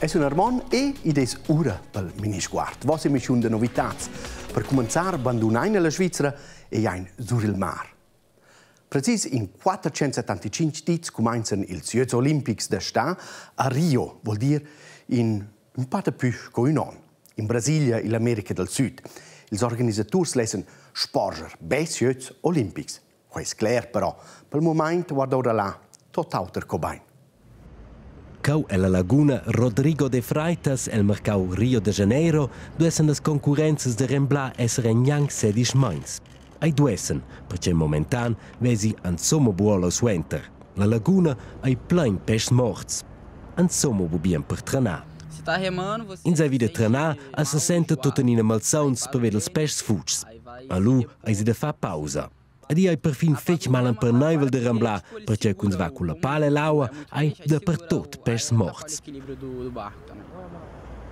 Eu sun Armon e id es ura pel Minisguard, vossa emissiun da novitats. Per cumenzar bandunaina la Svizra e jain sur il mar. Precis in 475 dits cumainzan ils Jös olimpics da stà a Rio, vuol dir in ün pa dapü co ün on. In Brasilia ill'America dal Süd. Ils organisaturs lessan sporger bels jös olimpics. Quai es cler però, pel mumaint guarda oura là tot auter co bain. Cheu ella laguna Rodrigo de Freitas el marcau Rio de Janeiro duessen las concurrenzas da remblar esser en gnanc sedisch meins. Ei duessen, pertgei momentan vesi insomma buc suenter. La laguna ei plein pèschs morts. Insomma bu bien per trenar. Ins ei vida trenar e sesenta tuttenina malsauns pervia dils pèschs futgs. Lu eisi da far pausa. Ed ei perfin fetg malemperneivel da remblar, pertgei ch'ins va culla pala ell'aua ei dapertut pèschs morts.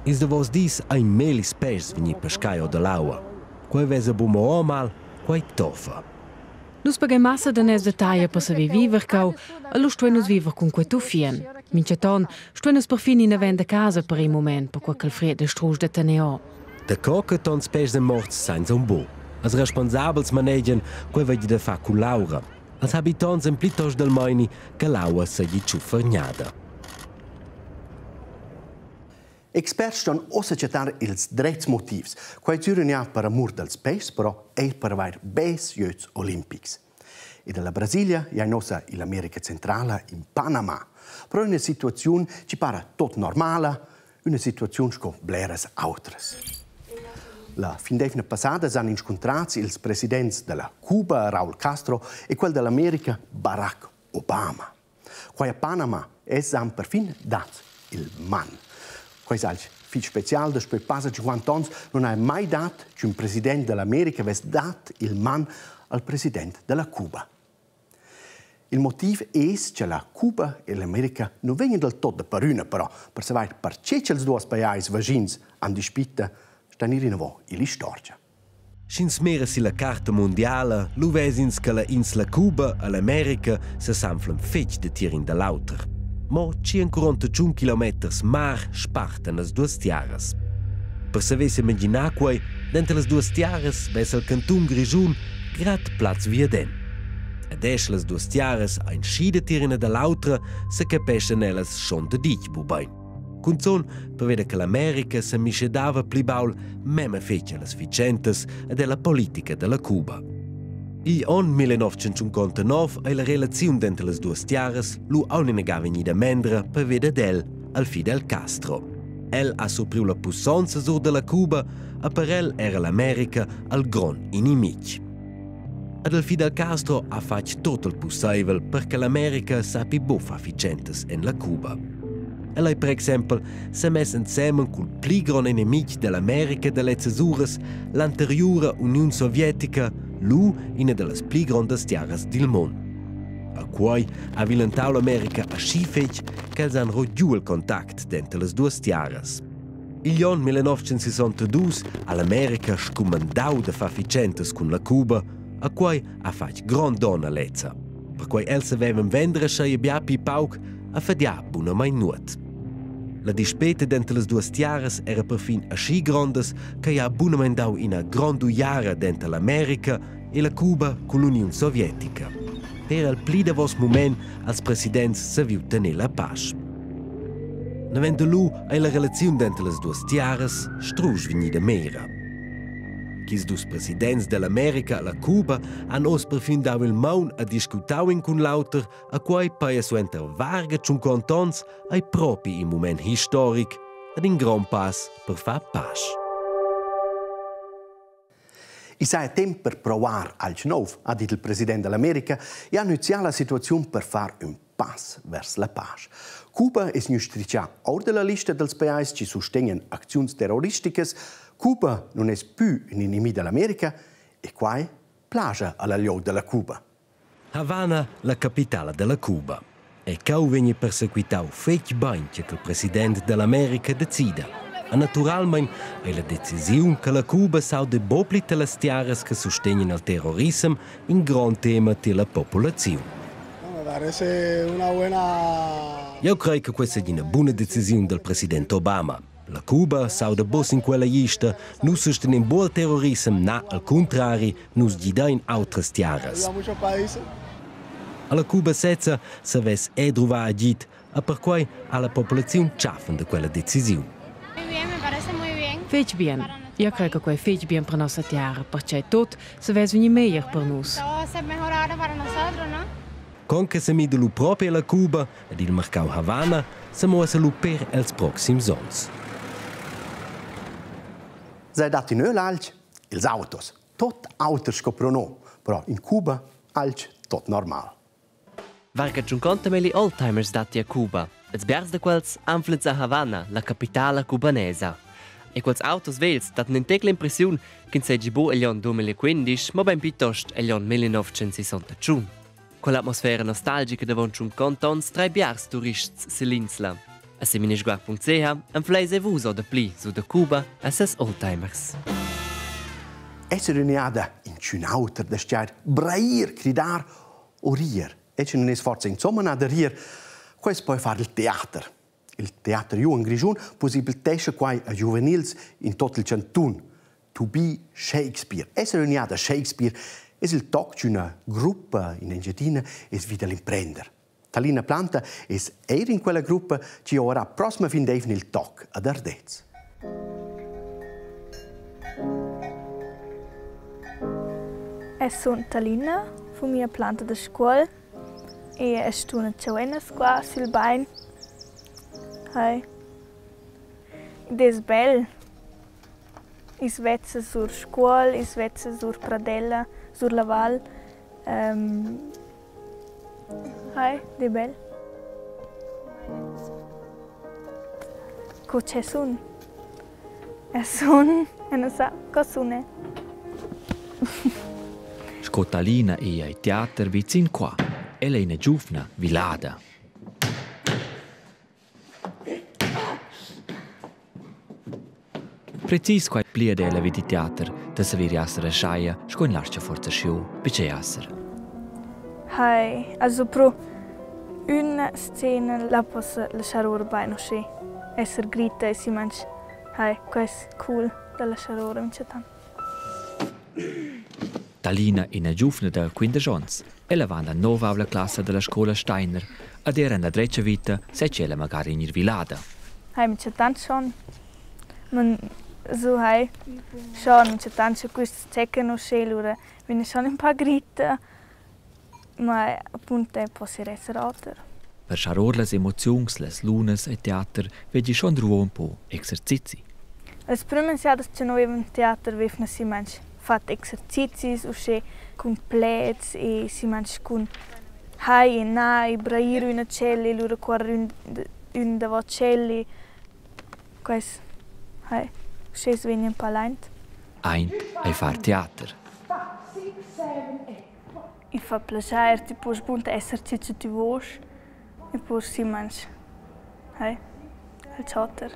Ils davos dis ein mellis pèschs vegni pescai or dall'aua. Quei vesa buc mo mal, quei toffa. Nus pagein massa daners da taglia per saver viver cau, allo stuein nus viver cun quei tuffien. Mintgaton stuein nus perfin ina venda casa per in mument, perquei ch'el fried è strusch da tener o. Daco che tons pèschs ein morts senza un bu. Els responsabels manegian quei vegli da far cun l'aura. Els habitonts ein plitost dal meini che l'aua seigi tschuffergnada. Experts ston ussa chattar ils dretgs motivs. Quai zürigna per amur dals peschs, però eir per avair bels gös olimpics. E dalla Brasilia è nossa ill'America Centrala in Panama. Però üna situaziun chi para tot normala, üna situaziun sco bleras autras. La fin d'eivna passada s'han inscuntrats ils presidents da la Cuba, Raúl Castro, e quel da l'America, Barack Obama. Quai a Panama es han perfin dat il man. Quai es alch fich special, daspö passa 50 ons non ha mai dat ch'ün president da l'America vess dat il man al president da la Cuba. Il motiv es cha la Cuba e l'America nu vegnan dal tot da parüna, però per savair perche cha'ls duos pajais vaschins han dispitta, stan ir inavo ill'istorgia. Sch'ins mira silla carta mundiala, lu ves'ins che la insla Cuba e l'America sesanflan fetg datier in da l'auter. Mo 141 kilometers mar spartan las duas tiaras. Per saver s'imaginar quei, denter las duas tiaras vesa il cantun Grischun grad plaz viaden. Ed esche las duas tiaras ein schi datier ina da l'autra, secapeschan ellas schon daditg bubein. Cunzun perveda che l'America semischedava pli baul memma fetg ellas fatschentas ed ella politica dalla Cuba. Igl onn 1959 ei la relaziun denter las duas tiaras lu aunc inaga vegnida mendra pervia dad el al Fidel Castro. El ha surpriu la pussonza sur dalla Cuba e per el era l'America al grond inimitg. Ed il Fidel Castro ha fatg tot il pusseivel per che l'America sappi buca far fatschentas en la Cuba. El ei per exempel semess ensemen cul pli grond enemic dell'America da lezzas uras, l'anteriura Uniun Sovietica, lu ina dallas pli grondas tiaras dil mund. A quei ha vilentau l'America aschi fetg ch'els han rut giu il contact denter las duas tiaras. Igl onn 1962 ha l'America scumandau da far fatschentas cun la Cuba, a quei ha fatg grond donn a lezza. Perquei els savevan vender aschia bia pli pauc a fadiar bunamein nuot. La dispeta denter las duas tiaras era perfin aschi grondas ch'ei ha bunamein dau ina grond'uiara denter l'America e la Cuba cull'Uniun Sovietica. Per el pli davos mument als presidents saviu tener la pasch. Naven da lu ei la relaziun denter las duas tiaras strusch vegnida mera. Ch'ils dus presidents dall'America e la Cuba han oz perfin dau il maun a discutau in cun l'auter, a quei paia suenter varga tschunconta onns ei propi in mument historic ed in grond pass per far pasch. I saja temp per provar alch nouv, ha dit il president da l'America e ha annunzià la situaziun per far ün pass vers la pasch. Cuba es gnü strichà our da la lista dals pajais chi sustegnan acziuns terroristicas. Cuba nun es pü ün inimi da l'America e quai plaja a la glieud da la Cuba. Havana, la capitala dalla Cuba. E cheu vegn persequitau fetg bein che il president dall'America decida. E naturalmein ei la decisiun che la Cuba s'auda buc pli talas tiaras che sustegnan il terrorissem in grond tema tier la populaziun. Parece una buena. Eu crei che questa è una buona decisione del presidente Obama. La Cuba sauda bos in quella lista, nus sostenem buol terrorissem, na, al contrari, nus gidain autras tiaras. Alla Cuba sezza savess è druvar agid, e perquai ha la populaziun tschaffen da quella decisiun. Fetg bien. Io crei che quei fetg bien per nossa tiara, perché tot se vess vegnir meglier per nus. Con che se mida lu propi alla Cuba ed il marcau Havana, se muossa lu per els proxims onns. Sei dat in öl alch, ils autos. Tot auter sco pro no, però in Cuba alch tot normal. Varga 50 oldtimers datti a Cuba. Els biars da quels anflans a Havana, la capitala cubanesa. E quels autos vegls dattan in tec l'impressiun ch'ins seigi buc egl onn 2015, mobein plitost egl onn 1961. Quell'atmosfera nostalgica davon tschunconta onns trai biars turists sill'insla. A seminesguard.ch anfleis ei vus o dapli su da Cuba e ses oldtimers. Esser ün'eada inchün auter da stiair brair, cridar o rier. E che nun es forsa insomma na da rier, quai poi far il teater. Il teater Juan Grischun possibilitescha quai a giuvenils in tot il chantun. To be Shakespeare. Esser ün'eada Shakespeare es il toc d'üna gruppa in Engiadina es vi da l'imprender. Talina Planta es eir in quella gruppa chi aurà prossima fin d'eivna il toc ad Ardez. Es sun Talina, fu mia planta da Scuol e es stuna tschauenas qua sül bain. Hai. Id es bel. I's vezza sur Scuol, i's vezza sur Pradella, sur la val. Hai, di bel. Co che sun? E sun, e non sa, co sun è. Sco Talina ei ei teater vicin qua. Ella è ina giuvna vilada. Precis quai plied ella vid il teater da saver esser ascheia sco in lascha forza schiu pertgei esser. Hai, also pro üna scena la possa laschar our bain uschè. Esser gritta e si manch. Hai, quai es cool da laschar ora minchatant. Talina ina giuvna da 15 onns. Ella va en la novavla classa dalla scola Steiner ed era en la dretga vita seigi ella magari gnir vilada. Hai minchatant schon. Man so hai schon minchatant scha quists zeccan uschè, lura vegna schon ün pa gritta. Ma appunto po er esser oter. Per schar or las emoziuns, las lunas e teater vegli schon druo un po exercizi. Las prümas jadas cha no vevan teater vevna simans fat exercizis uschè cun pleds e simans cun hai e na e brair üna tschella e lura cuorrer ün ün davo tschel e quais hai uschè es vegni ün pa laint. Aint ei far teater. I fa plaschair, ti poust bunt esser chi cha tü voust e poust simans hai al choter.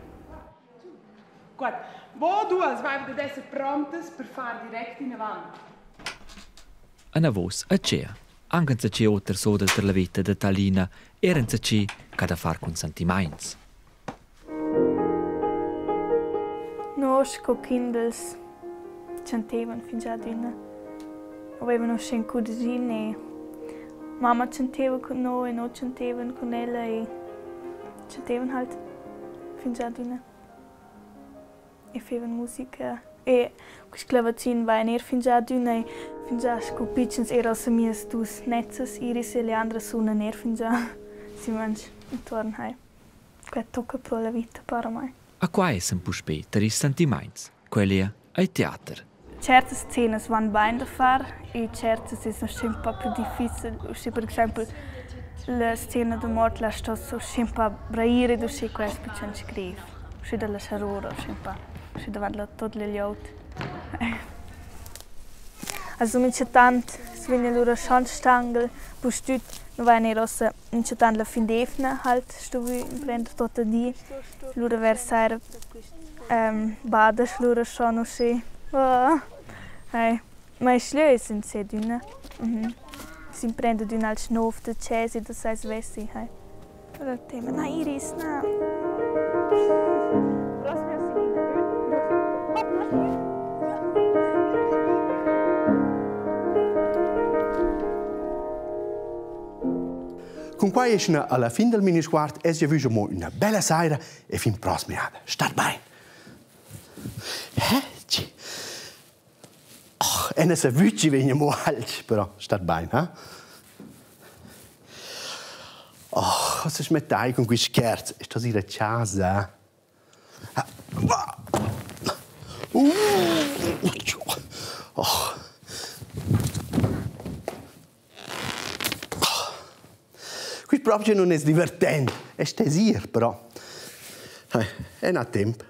Gut, wo duas vaiva dad esser prontas per far direct inavant? Anavos a tgea. Anc enzatgi oter soda tar la veta da Talina, era enzatgi ch'ha da far cun sentimaints. No sco kindels chantevan fingià adüna. Avevan uschè ün cudeschin e mamma chanteva cun no e no chantevan cun ella e chantevan halt fingià adüna. E fevan musica e quist clavazin vain eir fingià adüna e fingià sco pitschens eir als mias duos nezzas Iris e Leandra sunan eir fingià simans intuorn hai. Quai tocca pro la vita para mai. A qua essan puspei tar ils sentimaints. Quellia ei teater. Certas scenas van bain da far e certas es uschè ün pa plü difficil. Uschè per exaimpel la scena da mort la stoss uschè ün pa brair ed uschè quest pitschen scriv. Uschè da laschar ora uschè ün pa, uschè davant la tuot la glieud. Also minchatant es vegn alura schon stangel, pustüt nu vain eir uossa minchatant la fin d'eivna halt stuvü imprender tuot a di. Lura vers saira badas lura schon uschè. Oh, hey. Ma es schlieu es in se adüna. S'imprenda d'ün alch nouv da chesa e da sai svessi, hai. Allora tema, na Iris, na. Cun quai eschna alla fin del Minisguard es giavüscho mo üna bella saira e fin prosmiada. Stat bain! Oh, e ne sa vüci vegna mo alch, però stat bain, ha? Oh, cosa smettai con quei scherz? Sto ir a casa. Oh. Quist proprio non es divertent. Es tesir, però. È na temp.